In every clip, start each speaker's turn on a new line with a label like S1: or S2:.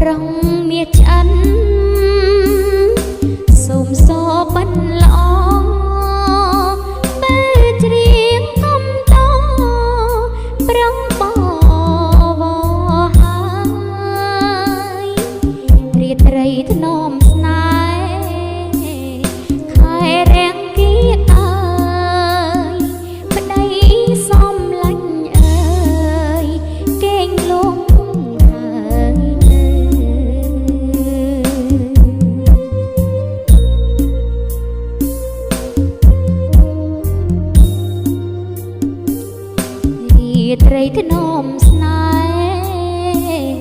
S1: ប្រងមាឆ្អិនសូមសបិនល្អពេលច្រៀងកំតប្រងបវហើយរាត្រីធ្នមស្នេហ៍ខែរាំងគៀតអើយប្តីសំឡាញ់អើយគេងលងហើយនៅ រាត្រីធ្នមស្នេហ៍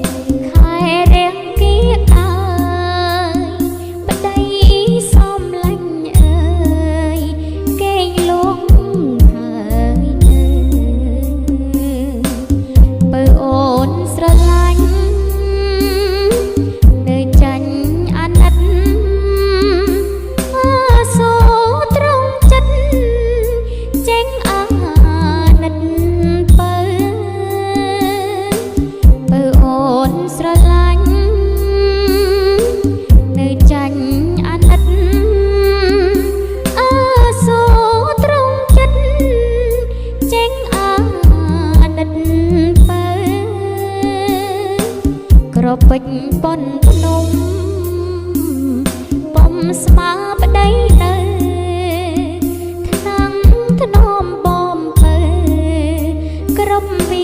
S1: ខែរាំងគៀតអើយប្តីសំឡាញ់អើយគេងលងហើយនៅបើអូនស្រឡាញ់នៅចាញ់អាណិតអើសូត្រងចិត្តចេញអាណិតបើបើអូនស្រឡាញ់នៅចាញ់អាណិតអើសូត្រងចិត្តចេញអាណិតបើក្រពេចប៉ុនភ្នំបំស្មាប្តីនៅថ្នាំងធ្នមបំពើគ្រប់វិ